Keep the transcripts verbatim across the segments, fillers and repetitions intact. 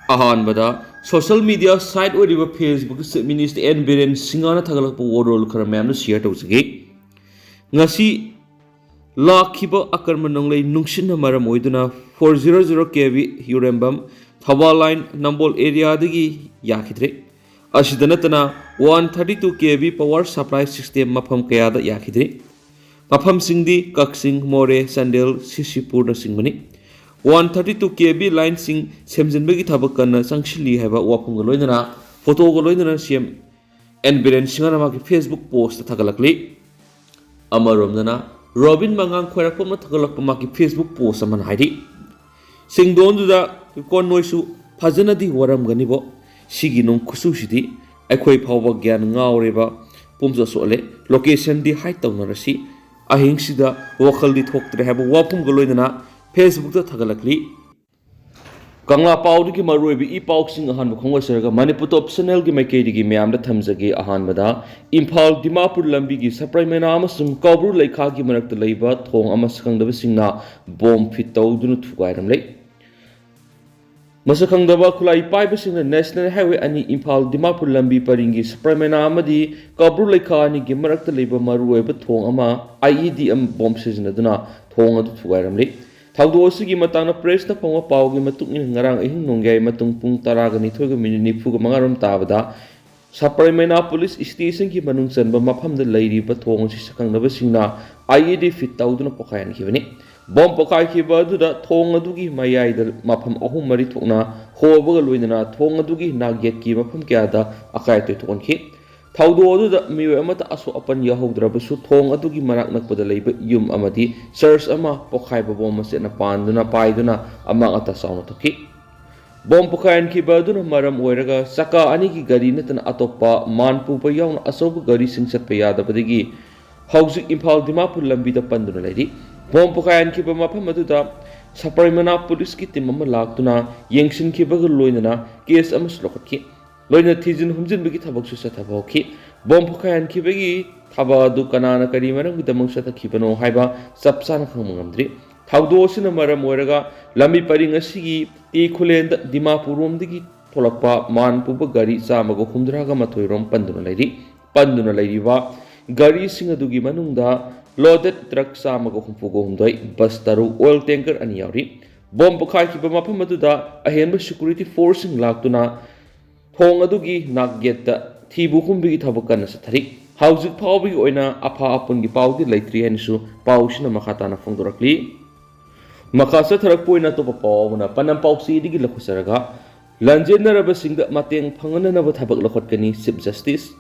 ꯑꯍꯥꯟꯕꯗ, social media site ꯑꯣꯏꯔꯤꯕ Facebook chief minister N Biren ꯁꯤꯡꯍꯅ ꯊꯥꯒꯠꯂꯛꯄ ꯋꯥꯔꯣꯜ ꯈꯔ ꯃꯌꯥꯝꯗ ꯁꯤꯌꯔ ꯇꯧꯖꯒꯦ꯫ ꯉꯁꯤ ꯂꯥꯛꯈꯤꯕ ꯑꯀꯔꯃ ꯅꯣꯡꯂꯩ ꯅꯨꯡꯁꯤꯠꯅ ꯃꯔꯝ ꯑꯣꯏꯗꯨꯅ ꯐꯣꯔ ꯖꯤꯔꯣ ꯖꯤꯔꯣ ꯀꯦ ꯚꯤ ꯌꯨꯔꯦꯝꯕꯝ ꯊꯧꯕꯥꯜ ꯂꯥꯏꯟ ꯅꯝꯕꯣꯜ ꯑꯦꯔꯤꯌꯥꯗꯒꯤ ꯌꯥꯈꯤꯗ꯭ꯔꯦ꯫ ꯑꯁꯤꯗ ꯅꯠꯇꯅ ꯋꯥꯟ ꯊꯥꯔꯇꯤ ꯇꯨ ꯀꯦ ꯚꯤ ꯄꯋꯥꯔ ꯁꯄ꯭ꯂꯥꯏ ꯁꯤꯁꯇꯦꯝ ꯃꯐꯝ ꯀꯌꯥꯗ ꯌꯥꯈꯤꯗ꯭ꯔꯦ꯫ ꯃꯐꯝꯁꯤꯡꯗꯤ ꯀꯛꯆꯤꯡ, ꯃꯣꯔꯦ, ꯆꯥꯟꯗꯦꯜ, ꯁꯤꯁꯤꯄꯨꯔꯅꯆꯤꯡꯕꯅꯤ꯫ ꯋꯥꯟ ꯊꯥꯔꯇꯤ ꯇꯨ ꯀꯦ ꯚꯤ ꯂꯥꯏꯟꯁꯤꯡ ꯁꯦꯝꯖꯤꯟꯕꯒꯤ ꯊꯕꯛ ꯀꯟꯅ ꯆꯪꯁꯤꯜꯂꯤ ꯍꯥꯏꯕ ꯋꯥꯐꯝꯒ ꯂꯣꯏꯅꯅ ꯐꯣꯇꯣꯒ ꯂꯣꯏꯅꯅ ꯁꯤ ꯑꯦꯝ ꯑꯦꯟ ꯕꯤꯔꯦꯟ ꯁꯤꯡꯍꯅ ꯃꯥꯒꯤ Facebook ꯄꯣꯁꯇ ꯊꯥꯒꯠꯂꯛꯂꯤ꯫ ꯑꯃꯔꯣꯝꯗꯅ ꯔꯣꯕꯤꯟ ꯃꯉꯥꯡ ꯈ꯭ꯋꯥꯏꯔꯥꯛꯄꯝꯅ ꯊꯥꯒꯠꯂꯛꯄ ꯃꯥꯒꯤ Facebook ꯄꯣꯁ ꯑꯃꯅ ꯍꯥꯏꯔꯤ, "ꯁꯤꯡꯗꯣꯟꯗꯨꯗ ꯀꯣ ꯅꯣꯏꯁꯨ ꯐꯖꯅꯗꯤ ꯋꯥꯔꯝꯒꯅꯤꯕꯣ꯫ ꯁꯤꯒꯤ ꯅꯣꯡ ꯈꯨꯆꯨꯁꯤꯗꯤ ꯑꯩꯈꯣꯏ ꯐꯥꯎꯕ ꯒ꯭ꯌꯥꯟ ꯉꯥꯎꯔꯦꯕ, ꯄꯨꯝꯁꯨ ꯁꯣꯛꯂꯦ꯫ ꯂꯣꯀꯦꯁꯟꯗꯤ ꯍꯥꯏꯠ ꯇꯧꯅꯔꯁꯤ꯫ ꯑꯍꯤꯡꯁꯤꯗ ꯋꯥꯈꯜꯗꯤ ꯊꯣꯛꯇ꯭ꯔꯦ" ꯍꯥꯏꯕ ꯋꯥꯐꯝꯒ ꯂꯣꯏꯅꯅ Facebookꯇ ꯊꯥꯒꯠꯂꯛꯂꯤ꯫ ꯀꯪꯂꯥ ꯄꯥꯎꯗꯒꯤ ꯃꯔꯨꯑꯣꯏꯕ ꯏ ꯄꯥꯎꯁꯤꯡ ꯑꯍꯥꯟꯕ ꯈꯣꯡꯗꯣꯏꯁꯤꯔꯒ ꯃꯅꯤꯄꯨꯔ ꯇꯣꯞ ꯆꯦꯅꯦꯜꯒꯤ ꯃꯥꯏꯀꯩꯗꯒꯤ ꯃꯌꯥꯝꯗ ꯊꯝꯖꯒꯦ꯫ ꯑꯍꯥꯟꯕꯗ, ꯏꯝꯐꯥꯜ ꯗꯤꯃꯥꯄꯨꯔ ꯂꯝꯕꯤꯒꯤ ꯁꯄ꯭ꯔꯥꯏꯃꯦꯅꯥ ꯑꯃꯁꯨꯡ ꯀꯧꯕ꯭ꯔꯨ ꯂꯩꯈꯥꯒꯤ ꯃꯔꯛꯇ ꯂꯩꯕ ꯊꯣꯡ ꯑꯃ ꯁꯛꯈꯪꯗꯕꯁꯤꯡꯅ ꯕꯣꯝ ꯐꯤꯠ ꯇꯧꯗꯨꯅ ꯊꯨꯒꯥꯏꯔꯝꯂꯦ꯫ ꯃꯁꯛ ꯈꯪꯗꯕ ꯈꯨꯠꯂꯥꯏ ꯄꯥꯏꯕꯁꯤꯡꯅ ꯅꯦꯁꯅꯦꯜ ꯍꯥꯏꯋꯦ ꯑꯅꯤ ꯏꯝꯐꯥꯜ ꯗꯤꯃꯥꯄꯨꯔ ꯂꯝꯕꯤ ꯄꯔꯤꯡꯒꯤ ꯁꯄ꯭ꯔꯥꯏꯃꯦꯅꯥ ꯑꯃꯗꯤ ꯀꯧꯕ꯭ꯔꯨ ꯂꯩꯈꯥ ꯑꯅꯤꯒꯤ ꯃꯔꯛꯇ ꯂꯩꯕ ꯃꯔꯨꯑꯣꯏꯕ ꯊꯣꯡ ꯑꯃ ꯑꯥꯏ ꯏ ꯗꯤ ꯑꯃ ꯕꯣꯝ ꯁꯤꯖꯤꯟꯅꯗꯨꯅ ꯊꯣꯡ ꯑꯗꯨ ꯊꯨꯒꯥꯏꯔꯝꯂꯤ꯫ ꯊꯧꯗꯣꯛ ꯑꯁꯤꯒꯤ ꯃꯇꯥꯡꯗ ꯄ꯭ꯔꯦꯁꯅ ꯐꯪꯕ ꯄꯥꯎꯒꯤ ꯃꯇꯨꯡ ꯏꯟꯅ, ꯉꯔꯥꯡ ꯑꯍꯤꯡ ꯅꯣꯡꯌꯥꯏ ꯃꯇꯨꯡ ꯄꯨꯡ ꯇꯔꯥꯒ ꯅꯤꯊꯣꯏꯒ ꯃꯤꯅꯤꯠ ꯅꯤꯐꯨꯒ ꯃꯉꯥ ꯔꯣꯝ ꯇꯥꯕꯗ ꯁꯄ꯭ꯔꯥꯏꯃꯦꯅꯥ ꯄꯨꯂꯤꯁ ꯁ꯭ꯇꯦꯁꯟꯒꯤ ꯃꯅꯨꯡ ꯆꯟꯕ ꯃꯐꯝꯗ ꯂꯩꯔꯤꯕ ꯊꯣꯡ ꯑꯁꯤ ꯁꯛꯈꯪꯗꯕꯁꯤꯡꯅ ꯑꯥꯏ ꯏ ꯗꯤ ꯐꯤꯠ ꯇꯧꯗꯨꯅ ꯄꯣꯈꯥꯏꯍꯟꯈꯤꯕꯅꯤ꯫ ꯕꯣꯝ ꯄꯣꯈꯥꯏꯈꯤꯕ ꯑꯗꯨꯗ ꯊꯣꯡ ꯑꯗꯨꯒꯤ ꯃꯌꯥꯏꯗ ꯃꯐꯝ ꯑꯍꯨꯝ ꯃꯔꯤ ꯊꯣꯛꯅ ꯍꯣꯕꯒ ꯂꯣꯏꯅꯅ ꯊꯣꯡ ꯑꯗꯨꯒꯤ ꯅꯥꯛꯌꯦꯠꯀꯤ ꯃꯐꯝ ꯀꯌꯥꯗ ꯑꯀꯥꯏ ꯑꯇꯣꯏ ꯊꯣꯛꯍꯟꯈꯤ꯫ ꯊꯧꯗꯣꯛ ꯑꯗꯨꯗ ꯃꯤꯑꯣꯏ ꯑꯃꯠꯇ ꯑꯁꯣꯛ ꯑꯄꯟ ꯌꯥꯎꯍꯧꯗ꯭ꯔꯕꯁꯨ, ꯊꯣꯡ ꯑꯗꯨꯒꯤ ꯃꯅꯥꯛ ꯅꯛꯄꯗ ꯂꯩꯕ ꯌꯨꯝ ꯑꯃꯗꯤ ꯆꯔꯆ ꯑꯃ ꯄꯣꯈꯥꯏꯕ ꯕꯣꯝ ꯃꯆꯦꯠꯅ ꯄꯥꯟꯗꯨꯅ, ꯄꯥꯏꯗꯨꯅ ꯑꯃꯥꯡ ꯑꯇꯥ ꯆꯥꯎꯅ ꯊꯣꯛꯈꯤ꯫ ꯕꯣꯝ ꯄꯣꯈꯥꯏꯍꯟꯈꯤꯕ ꯑꯗꯨꯅ ꯃꯔꯝ ꯑꯣꯏꯔꯒ ꯆꯀꯥ ꯑꯅꯤꯒꯤ ꯒꯥꯔꯤ ꯅꯠꯇꯅ ꯑꯇꯣꯞꯄ ꯃꯥꯟ ꯄꯨꯕ ꯌꯥꯎꯅ ꯑꯆꯧꯕ ꯒꯥꯔꯤꯁꯤꯡ ꯆꯠꯄ ꯌꯥꯗꯕꯗꯒꯤ ꯍꯧꯖꯤꯛ ꯏꯝꯐꯥꯜ ꯗꯤꯃꯥꯄꯨꯔ ꯂꯝꯕꯤꯗ ꯄꯟꯗꯨꯅ ꯂꯩꯔꯤ꯫ ꯕꯣꯝ ꯄꯣꯈꯥꯏꯍꯟꯈꯤꯕ ꯃꯐꯝ ꯑꯗꯨꯗ ꯁꯄ꯭ꯔꯥꯏꯃꯦꯅꯥ ꯄꯨꯂꯤꯁꯀꯤ ꯇꯤꯝ ꯑꯃ ꯂꯥꯛꯇꯨꯅ ꯌꯦꯡꯁꯤꯟꯈꯤꯕꯒ ꯂꯣꯏꯅꯅ ꯀꯦꯁ ꯑꯃꯁꯨ ꯂꯧꯈꯠꯈꯤ꯫ ꯂꯣꯏꯅ ꯊꯤꯖꯤꯟ ꯍꯨꯝꯖꯤꯟꯕꯒꯤ ꯊꯕꯛꯁꯨ ꯆꯠꯊꯕ ꯍꯧꯈꯤ꯫ ꯕꯣꯝ ꯄꯣꯈꯥꯏꯍꯟꯈꯤꯕꯒꯤ ꯊꯕꯛ ꯑꯗꯨ ꯀꯅꯥꯅ ꯀꯔꯤ ꯃꯔꯝꯒꯤꯗꯃꯛ ꯆꯠꯊꯈꯤꯕꯅꯣ ꯍꯥꯏꯕ ꯆꯞ ꯆꯥꯅ ꯈꯪꯕ ꯉꯝꯗ꯭ꯔꯤ꯫ ꯊꯧꯗꯣꯛ ꯑꯁꯤꯅ ꯃꯔꯝ ꯑꯣꯏꯔꯒ ꯂꯝꯕꯤ ꯄꯔꯤꯡ ꯑꯁꯤꯒꯤ ꯇꯤ ꯈꯨꯂꯦꯟꯗ ꯗꯤꯃꯥꯄꯨꯔ ꯔꯣꯝꯗꯒꯤ ꯊꯣꯛꯂꯛꯄ ꯃꯥꯟ ꯄꯨꯕ ꯒꯥꯔꯤ ꯆꯥꯝꯃꯒ ꯍꯨꯝꯗ꯭ꯔꯥꯒ ꯃꯥꯊꯣꯏ ꯔꯣꯝ ꯄꯟꯗꯨꯅ ꯂꯩꯔꯤ꯫ ꯄꯟꯗꯨꯅ ꯂꯩꯔꯤꯕ ꯒꯥꯔꯤꯁꯤꯡ ꯑꯗꯨꯒꯤ ꯃꯅꯨꯡꯗ loaded truck ꯆꯥꯝꯃꯒ ꯍꯨꯝꯐꯨꯒ ꯍꯨꯝꯗꯣꯏ, ꯕꯁ ꯇꯔꯨꯛ, oil tanker ꯑꯅꯤ ꯌꯥꯎꯔꯤ꯫ ꯕꯣꯝ ꯄꯣꯈꯥꯏꯈꯤꯕ ꯃꯐꯝ ꯑꯗꯨꯗ ꯑꯍꯦꯟꯕ security forceꯁꯤꯡ ꯂꯥꯛꯇꯨꯅ ꯊꯣꯡ ꯑꯗꯨꯒꯤ ꯅꯥꯛ ꯌꯦꯠꯇ ꯊꯤꯕ ꯍꯨꯝꯕꯒꯤ ꯊꯕꯛ ꯀꯟꯅ ꯆꯠꯊꯔꯤ꯫ ꯍꯧꯖꯤꯛ ꯐꯥꯎꯕꯒꯤ ꯑꯣꯏꯅ ꯑꯐ ꯑꯄꯨꯟꯒꯤ ꯄꯥꯎꯗꯤ ꯂꯩꯇ꯭ꯔꯤ ꯍꯥꯏꯅꯁꯨ ꯄꯥꯎꯁꯤꯅ ꯃꯈꯥ ꯇꯥꯅ ꯐꯣꯡꯗꯣꯔꯛꯂꯤ꯫ ꯃꯈꯥ ꯆꯠꯊꯔꯛꯄ ꯑꯣꯏꯅ ꯑꯇꯣꯞꯄ ꯄꯥꯎ ꯑꯃꯅ, ꯄꯅꯝ ꯄꯥꯎꯆꯦꯗꯒꯤ ꯂꯧꯈꯠꯆꯔꯒ, ꯂꯥꯟꯖꯦꯟꯅꯔꯕꯁꯤꯡꯗ ꯃꯇꯦꯡ ꯐꯪꯍꯟꯅꯅꯕ ꯊꯕꯛ ꯂꯧꯈꯠꯀꯅꯤ ꯆꯤꯐ ꯖꯁꯇꯤꯁ꯫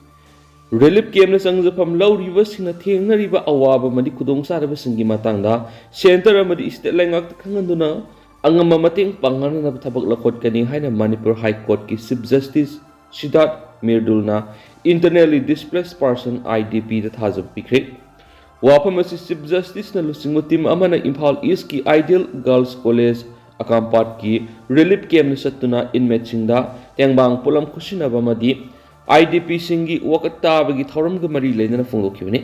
ꯔꯤꯂꯤꯐ ꯀꯦꯝꯞꯅ ꯆꯪꯖꯐꯝ ꯂꯧꯔꯤꯕꯁꯤꯡꯅ ꯊꯦꯡꯅꯔꯤꯕ ꯑꯋꯥꯕ ꯑꯃꯗꯤ ꯈꯨꯗꯣꯡꯆꯥꯗꯕꯁꯤꯡꯒꯤ ꯃꯇꯥꯡꯗ ꯁꯦꯟꯇꯔ ꯑꯃꯗꯤ ꯁ꯭ꯇꯦꯠ ꯂꯩꯉꯥꯛꯇ ꯈꯪꯍꯟꯗꯨꯅ ꯑꯉꯝꯕ ꯃꯇꯦꯡ ꯄꯥꯡꯅꯅꯕ ꯊꯕꯛ ꯂꯧꯈꯠꯀꯅꯤ ꯍꯥꯏꯅ ꯃꯅꯤꯄꯨꯔ ꯍꯥꯏ ꯀꯣꯔꯠꯀꯤ ꯆꯤꯐ ꯖꯁꯇꯤꯁ ꯁꯤꯗꯥꯔꯊ ꯃꯤꯔꯗꯨꯜꯅ Internally Displaced Person, IDPꯗ ꯊꯥꯖꯕ ꯄꯤꯈ꯭ꯔꯦ꯫ ꯋꯥꯐꯝ ꯑꯁꯤ ꯆꯤꯐ ꯖꯁꯇꯤꯁꯅ ꯂꯨꯆꯤꯡꯕ ꯇꯤꯝ ꯑꯃꯅ ꯏꯝꯐꯥꯜ ꯏꯁꯀꯤ ꯑꯥꯏꯗꯤꯌꯦꯜ ꯒꯔꯜꯁ ꯀꯣꯂꯦꯖ ꯑꯀꯥꯝꯄꯥꯠꯀꯤ ꯔꯤꯂꯤꯐ ꯀꯦꯝꯞꯅ ꯆꯠꯇꯨꯅ ꯏꯟꯃꯦꯠꯁꯤꯡꯗ ꯇꯦꯡꯕꯥꯡ ꯄꯣꯠꯂꯝ ꯈꯨꯠꯁꯤꯟꯅꯕ ꯑꯃꯗꯤ IDPꯁꯤꯡꯒꯤ ꯋꯥꯀꯠ ꯇꯥꯕꯒꯤ ꯊꯧꯔꯝꯒ ꯃꯔꯤ ꯂꯩꯅꯅ ꯐꯣꯡꯗꯣꯛꯈꯤꯕꯅꯤ꯫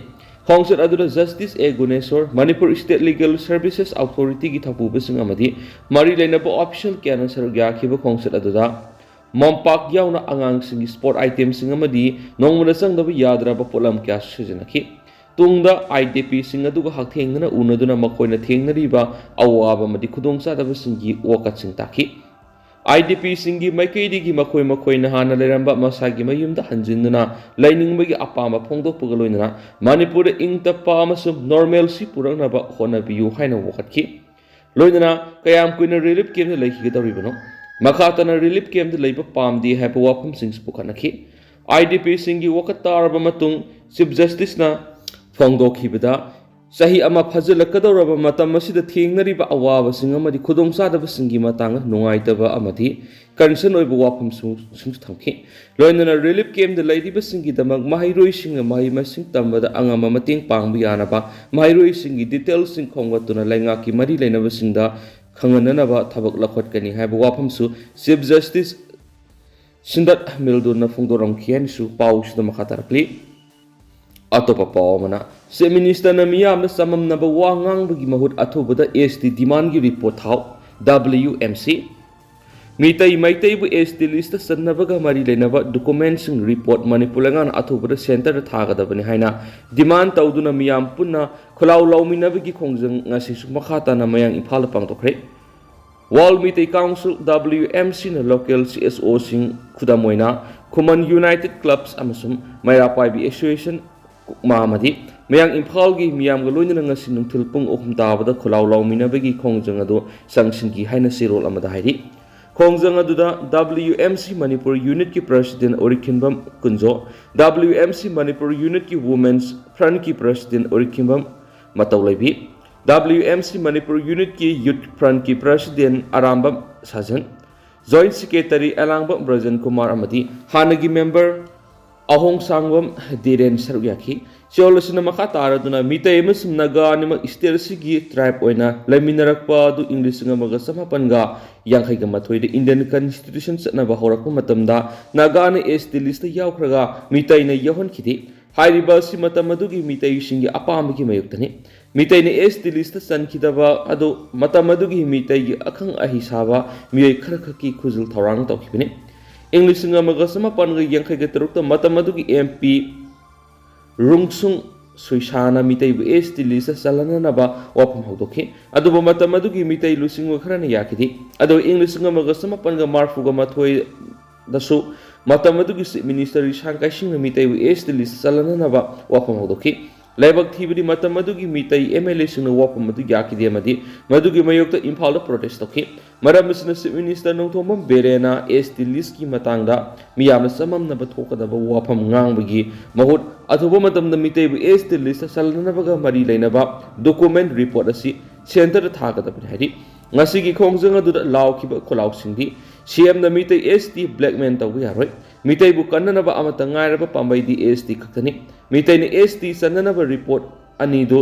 ꯈꯣꯡꯆꯠ ꯑꯗꯨꯗ ꯖꯁꯇꯤꯁ ꯑꯦ Guneshor, Manipur state legal services ꯑꯣꯊꯣꯔꯤꯇꯤꯒꯤ ꯊꯧꯄꯨꯕꯁꯤꯡ ꯑꯃꯗꯤ ꯃꯔꯤ ꯂꯩꯅꯕ ꯑꯣꯐꯤꯁꯤꯌꯦꯜ ꯀꯌꯥꯅ ꯁꯔꯨꯛ ꯌꯥꯈꯤꯕ ꯈꯣꯡꯆꯠ ꯑꯗꯨꯗ ꯃꯣꯝꯄꯥꯛ ꯌꯥꯎꯅ ꯑꯉꯥꯡꯁꯤꯡꯒꯤ ꯁ꯭ꯄꯣꯔꯠ ꯑꯥꯏꯇꯦꯝꯁꯤꯡ ꯑꯃꯗꯤ ꯅꯣꯡꯃꯗ ꯆꯪꯗꯕ ꯌꯥꯗ꯭ꯔꯕ ꯄꯣꯠꯂꯝ ꯀꯌꯥꯁꯨ ꯁꯤꯖꯤꯟꯅꯈꯤ꯫ ꯇꯨꯡꯗ IDPꯁꯤꯡ ꯑꯗꯨꯒ ꯍꯛꯊꯦꯡꯅꯅ ꯎꯅꯗꯨꯅ ꯃꯈꯣꯏꯅ ꯊꯦꯡꯅꯔꯤꯕ ꯑꯋꯥꯕ ꯑꯃꯗꯤ ꯈꯨꯗꯣꯡꯆꯥꯗꯕꯁꯤꯡꯒꯤ ꯋꯥꯀꯠꯁꯤꯡ ꯇꯥꯈꯤ꯫ IDPꯁꯤꯡꯒꯤ ꯃꯥꯏꯀꯩꯗꯒꯤ ꯃꯈꯣꯏ ꯃꯈꯣꯏꯅ ꯍꯥꯟꯅ ꯂꯩꯔꯝꯕ ꯃꯁꯥꯒꯤ ꯃꯌꯨꯝꯗ ꯍꯟꯖꯤꯟꯗꯨꯅ ꯂꯩꯅꯤꯡꯕꯒꯤ ꯑꯄꯥꯝꯕ ꯐꯣꯡꯗꯣꯛꯄꯒ ꯂꯣꯏꯅꯅ ꯃꯅꯤꯄꯨꯔꯗ ꯏꯪ ꯇꯞꯄ ꯑꯃꯁꯨꯡ normalcy ꯄꯨꯔꯛꯅꯕ ꯍꯣꯠꯅꯕꯤꯌꯨ ꯍꯥꯏꯅ ꯋꯥꯀꯠꯈꯤ꯫ ꯂꯣꯏꯅꯅ ꯀꯌꯥꯝ ꯀꯨꯏꯅ ꯔꯤꯂꯤꯐ ꯀꯦꯝꯞꯇ ꯂꯩꯈꯤꯒꯗꯧꯔꯤꯕꯅꯣ? ꯃꯈꯥ ꯇꯥꯅ ꯔꯤꯂꯤꯐ ꯀꯦꯝꯞꯇ ꯂꯩꯕ ꯄꯥꯝꯗꯦ ꯍꯥꯏꯕ ꯋꯥꯐꯝꯁꯤꯡꯁꯨ ꯄꯨꯈꯠꯅꯈꯤ꯫ IDPꯁꯤꯡꯒꯤ ꯋꯥꯀꯠ ꯇꯥꯔꯕ ꯃꯇꯨꯡ ꯆꯤꯐ ꯖꯁꯇꯤꯁꯅ ꯐꯣꯡꯗꯣꯛꯈꯤꯕꯗ, ꯆꯍꯤ ꯑꯃ ꯐꯥꯖꯤꯜꯂꯛꯀꯗꯧꯔꯕ ꯃꯇꯝ ꯑꯁꯤꯗ ꯊꯦꯡꯅꯔꯤꯕ ꯑꯋꯥꯕꯁꯤꯡ ꯑꯃꯗꯤ ꯈꯨꯗꯣꯡꯆꯥꯗꯕꯁꯤꯡꯒꯤ ꯃꯇꯥꯡꯗ ꯅꯨꯡꯉꯥꯏꯇꯕ ꯑꯃꯗꯤ ꯀꯟꯁꯔꯟ ꯑꯣꯏꯕ ꯋꯥꯐꯝꯁꯤꯡꯁꯨ ꯊꯝꯈꯤ꯫ ꯂꯣꯏꯅꯅ ꯔꯤꯂꯤꯐ ꯀꯦꯝꯞꯇ ꯂꯩꯔꯤꯕꯁꯤꯡꯒꯤꯗꯃꯛ ꯃꯍꯩꯔꯣꯏꯁꯤꯡꯅ ꯃꯍꯩ ꯃꯁꯤꯡ ꯇꯝꯕꯗ ꯑꯉꯝꯕ ꯃꯇꯦꯡ ꯄꯥꯡꯕ ꯌꯥꯅꯕ ꯃꯍꯩꯔꯣꯏꯁꯤꯡꯒꯤ ꯗꯤꯇꯦꯜꯁꯤꯡ ꯈꯣꯝꯒꯠꯇꯨꯅ ꯂꯩꯉꯥꯛꯀꯤ ꯃꯔꯤ ꯂꯩꯅꯕꯁꯤꯡꯗ ꯈꯪꯍꯟꯅꯅꯕ ꯊꯕꯛ ꯂꯧꯈꯠꯀꯅꯤ ꯍꯥꯏꯕ ꯋꯥꯐꯝꯁꯨ ꯆꯤꯐ ꯖꯁꯇꯤꯁ ꯁꯤꯟꯗꯠ ꯃꯤꯜꯗꯨꯅ ꯐꯣꯡꯗꯣꯔꯝꯈꯤ ꯍꯥꯏꯅꯁꯨ ꯄꯥꯎꯁꯤꯗ ꯃꯈꯥ ꯇꯥꯔꯛꯂꯤ꯫ ꯑꯇꯣꯞꯄ ꯄꯥꯎ ꯑꯃꯅ, ꯆꯤꯐ ꯃꯤꯅꯤꯁꯇꯔꯅ ꯃꯤꯌꯥꯝꯗ ꯆꯃꯝꯅꯕ ꯋꯥ ꯉꯥꯡꯕꯒꯤ ꯃꯍꯨꯠ ꯑꯊꯨꯕꯗ ST demand-ꯒꯤ ꯔꯤꯄꯣꯔꯠ ꯊꯥꯎ, WMC꯫ ꯃꯤꯇꯩ ꯃꯩꯇꯩꯕꯨ ꯑꯦꯁ ꯇꯤ ꯂꯤꯁꯇ ꯆꯟꯅꯕꯒ ꯃꯔꯤ ꯂꯩꯅꯕ ꯗꯣꯀꯨꯃꯦꯟꯁꯤꯡ ꯔꯤꯄꯣꯔꯠ ꯃꯅꯤꯄꯨꯔ ꯂꯩꯉꯥꯛꯅ ꯑꯊꯨꯕꯗ ꯁꯦꯟꯇꯔꯗ ꯊꯥꯒꯗꯕꯅꯤ ꯍꯥꯏꯅ ꯗꯤꯃꯥꯟ ꯇꯧꯗꯨꯅ ꯃꯤꯌꯥꯝ ꯄꯨꯟꯅ ꯈꯨꯜꯂꯥꯎ ꯂꯥꯎꯃꯤꯟꯅꯕꯒꯤ ꯈꯣꯡꯖꯪ ꯉꯁꯤꯁꯨ ꯃꯈꯥ ꯇꯥꯅ ꯃꯌꯥꯡ ꯏꯝꯐꯥꯜꯗ ꯄꯥꯡꯊꯣꯛꯈ꯭ꯔꯦ꯫ World Meetei council, W M C, ꯅ ꯂꯣꯀꯦꯜ C S O ꯁꯤꯡ, ꯈꯨꯗꯝ ꯑꯣꯏꯅ ꯈꯨꯃꯟ ꯌꯨꯅꯥꯏꯇꯦꯗ ꯀ꯭ꯂꯕꯁ ꯑꯃꯁꯨꯡ ꯃꯩꯔꯥ ꯄꯥꯏꯕꯤ ꯑꯦꯁꯣꯁꯤꯌꯦꯁꯟ, ꯀꯨꯛꯃꯥ ꯑꯃꯗꯤ ꯃꯌꯥꯡ ꯏꯝꯐꯥꯜꯒꯤ ꯃꯤꯌꯥꯝꯒ ꯂꯣꯏꯅꯅ ꯉꯁꯤ ꯅꯨꯡꯊꯤꯜ ꯄꯨꯡ ꯑꯍꯨꯝ ꯇꯥꯕꯗ ꯈꯨꯜꯂꯥꯎ ꯂꯥꯎꯃꯤꯟꯅꯕꯒꯤ ꯈꯣꯡꯖꯪ ꯑꯗꯨ ꯆꯪꯁꯤꯟꯈꯤ ꯍꯥꯏꯅ ꯆꯦꯔꯣꯜ ꯑꯃꯗ ꯍꯥꯏꯔꯤ꯫ ꯈꯣꯡꯖꯪ ꯑꯗꯨꯗ W M C ꯃꯅꯤꯄꯨꯔ ꯌꯨꯅꯤꯠꯀꯤ president Orikhinbam Kunjo, W M C Manipur ꯌꯨꯅꯤꯠꯀꯤ ꯋꯨꯃꯦꯟꯁ ꯐ꯭ꯔꯟꯠꯀꯤ ꯄ꯭ꯔꯁꯤꯗꯦꯟ ꯑꯣꯔꯤꯈꯤꯟꯕꯝ ꯃꯇꯧ ꯂꯩꯕꯤ, W M C ꯃꯅꯤꯄꯨꯔ ꯌꯨꯅꯤꯠꯀꯤ ꯌꯨꯠ ꯐ꯭ꯔꯟꯠꯀꯤ president Arambam Sajan, joint secretary Elangbam Brajan Kumar ꯑꯃꯗꯤ ꯍꯥꯟꯅꯒꯤ ꯃꯦꯝꯕꯔ ꯑꯍꯣꯡꯁꯥꯡꯕꯝ ꯗꯤꯔꯦꯟ ꯁꯔꯨꯛ ꯌꯥꯈꯤ꯫ ꯆꯦꯔꯣꯜ ꯑꯁꯤꯅ ꯃꯈꯥ ꯇꯥꯔꯗꯨꯅ ꯃꯤꯇꯩ ꯑꯃꯁꯨꯡ ꯅꯥꯒꯥ ꯑꯅꯤꯃꯛ ꯁ꯭ꯇꯦꯠ ꯑꯁꯤꯒꯤ ꯇ꯭ꯔꯥꯏꯕ ꯑꯣꯏꯅ ꯂꯩꯃꯤꯟꯅꯔꯛꯄ ꯑꯗꯨ ꯏꯪ ꯂꯤꯁꯤꯡ ꯑꯃꯒ ꯆꯃꯥꯄꯟꯒ ꯌꯥꯡꯈꯩꯒ ꯃꯥꯊꯣꯏꯗ ꯏꯟꯗꯤꯌꯟ ꯀꯟꯁꯇꯤꯇ꯭ꯌꯨꯁꯟ ꯆꯠꯅꯕ ꯍꯧꯔꯛꯄ ꯃꯇꯝꯗ ꯅꯥꯒꯥꯅ ꯑꯦꯁ ꯇꯤ ꯂꯤꯁꯇ ꯌꯥꯎꯈ꯭ꯔꯒ ꯃꯤꯇꯩꯅ ꯌꯥꯎꯍꯟꯈꯤꯗꯦ꯫ ꯍꯥꯏꯔꯤꯕ ꯑꯁꯤ ꯃꯇꯝ ꯑꯗꯨꯒꯤ ꯃꯤꯇꯩꯁꯤꯡꯒꯤ ꯑꯄꯥꯝꯕꯒꯤ ꯃꯥꯌꯣꯛꯇꯅꯤ꯫ ꯃꯤꯇꯩꯅ ꯑꯦꯁ ꯇꯤ ꯂꯤꯁꯇ ꯆꯟꯈꯤꯗꯕ ꯑꯗꯨ ꯃꯇꯝ ꯑꯗꯨꯒꯤ ꯃꯤꯇꯩꯒꯤ ꯑꯈꯪ ꯑꯍꯩ ꯁꯥꯕ ꯃꯤꯑꯣꯏ ꯈꯔꯈꯛꯀꯤ ꯈꯨꯖꯤꯜ ꯊꯧꯔꯥꯡꯅ ꯇꯧꯈꯤꯕꯅꯤ꯫ ꯏꯪ ꯂꯤꯁꯤꯡ ꯑꯃꯒ ꯆꯃꯥꯄꯟꯒ ꯌꯥꯡꯈꯩꯒ ꯇꯔꯨꯛꯇ ꯃꯇꯝ ꯑꯗꯨꯒꯤ M P ꯔꯨꯡꯁꯨꯡ ꯁꯨꯏꯁꯥꯅ ꯃꯤꯇꯩꯕꯨ ꯑꯦꯁ ꯇꯤ ꯂꯤꯁꯇ ꯆꯜꯍꯟꯅꯅꯕ ꯋꯥꯐꯝ ꯍꯧꯗꯣꯛꯈꯤ꯫ ꯑꯗꯨꯕꯨ ꯃꯇꯝ ꯑꯗꯨꯒꯤ ꯃꯤꯇꯩ ꯂꯨꯆꯤꯡꯕ ꯈꯔꯅ ꯌꯥꯈꯤꯗꯦ꯫ ꯑꯗꯨꯕꯨ ꯏꯪ ꯂꯤꯁꯤꯡ ꯑꯃꯒ ꯆꯃꯥꯄꯟꯒ ꯃꯔꯤꯐꯨꯒ ꯃꯥꯊꯣꯏꯗꯁꯨ ꯃꯇꯝ ꯑꯗꯨꯒꯤ ꯆꯤꯐ ꯃꯤꯅꯤꯁꯇꯔ ꯔꯤꯁꯥꯡ ꯀꯥꯏꯁꯤꯡꯅ ꯃꯤꯇꯩꯕꯨ ꯑꯦꯁ ꯇꯤ ꯂꯤꯁꯇ ꯆꯜꯍꯟꯅꯅꯕ ꯋꯥꯐꯝ ꯍꯧꯗꯣꯛꯈꯤ꯫ ꯂꯥꯏꯕꯛ ꯊꯤꯕꯗꯤ ꯃꯇꯝ ꯑꯗꯨꯒꯤ ꯃꯤꯇꯩ ꯑꯦꯝ ꯑꯦꯜ ꯑꯦꯁꯤꯡꯅ ꯋꯥꯐꯝ ꯑꯗꯨ ꯌꯥꯈꯤꯗꯦ ꯑꯃꯗꯤ ꯃꯗꯨꯒꯤ ꯃꯥꯌꯣꯛꯇ ꯏꯝꯐꯥꯜꯗ ꯄ꯭ꯔꯣꯇꯦꯁ ꯇꯧꯈꯤ꯫ ꯃꯔꯝ ꯑꯁꯤꯅ ꯆꯤꯐ ꯃꯤꯅꯤꯁꯇꯔ ꯅꯣꯡꯊꯣꯝꯕꯝ ꯕꯤꯔꯦꯟꯅ ꯑꯦꯁ ꯇꯤ ꯂꯤꯁꯀꯤ ꯃꯇꯥꯡꯗ ꯃꯤꯌꯥꯝꯅ ꯆꯃꯝꯅꯕ ꯊꯣꯛꯀꯗꯕ ꯋꯥꯐꯝ ꯉꯥꯡꯕꯒꯤ ꯃꯍꯨꯠ ꯑꯊꯨꯕ ꯃꯇꯝꯗ ꯃꯤꯇꯩꯕꯨ ꯑꯦꯁ ꯇꯤ ꯂꯤꯁꯇ ꯆꯜꯍꯟꯅꯕꯒ ꯃꯔꯤ ꯂꯩꯅꯕ ꯗꯣꯀꯨꯃꯦꯟ ꯔꯤꯄꯣꯔꯠ ꯑꯁꯤ ꯁꯦꯟꯇꯔꯗ ꯊꯥꯒꯗꯕꯅꯤ ꯍꯥꯏꯔꯤ꯫ ꯉꯁꯤꯒꯤ ꯈꯣꯡꯖꯪ ꯑꯗꯨꯗ ꯂꯥꯎꯈꯤꯕ ꯈꯨꯂꯥꯎꯁꯤꯡꯗꯤ ꯁꯤ ꯑꯦꯝꯅ ꯃꯤꯇꯩ ꯑꯦꯁ ꯇꯤ ꯕ꯭ꯂꯦꯛꯃꯦꯟ ꯇꯧꯕ ꯌꯥꯔꯣꯏ꯫ ꯃꯤꯇꯩꯕꯨ ꯀꯟꯅꯅꯕ ꯑꯃꯠꯇ ꯉꯥꯏꯔꯕ ꯄꯥꯝꯕꯩꯗꯤ ꯑꯦꯁ ꯇꯤ ꯈꯛꯇꯅꯤ꯫ ꯃꯤꯇꯩꯅ ꯑꯦꯁ ꯇꯤ ꯆꯟꯅꯅꯕ ꯔꯤꯄꯣꯔꯠ ꯑꯅꯤꯗꯨ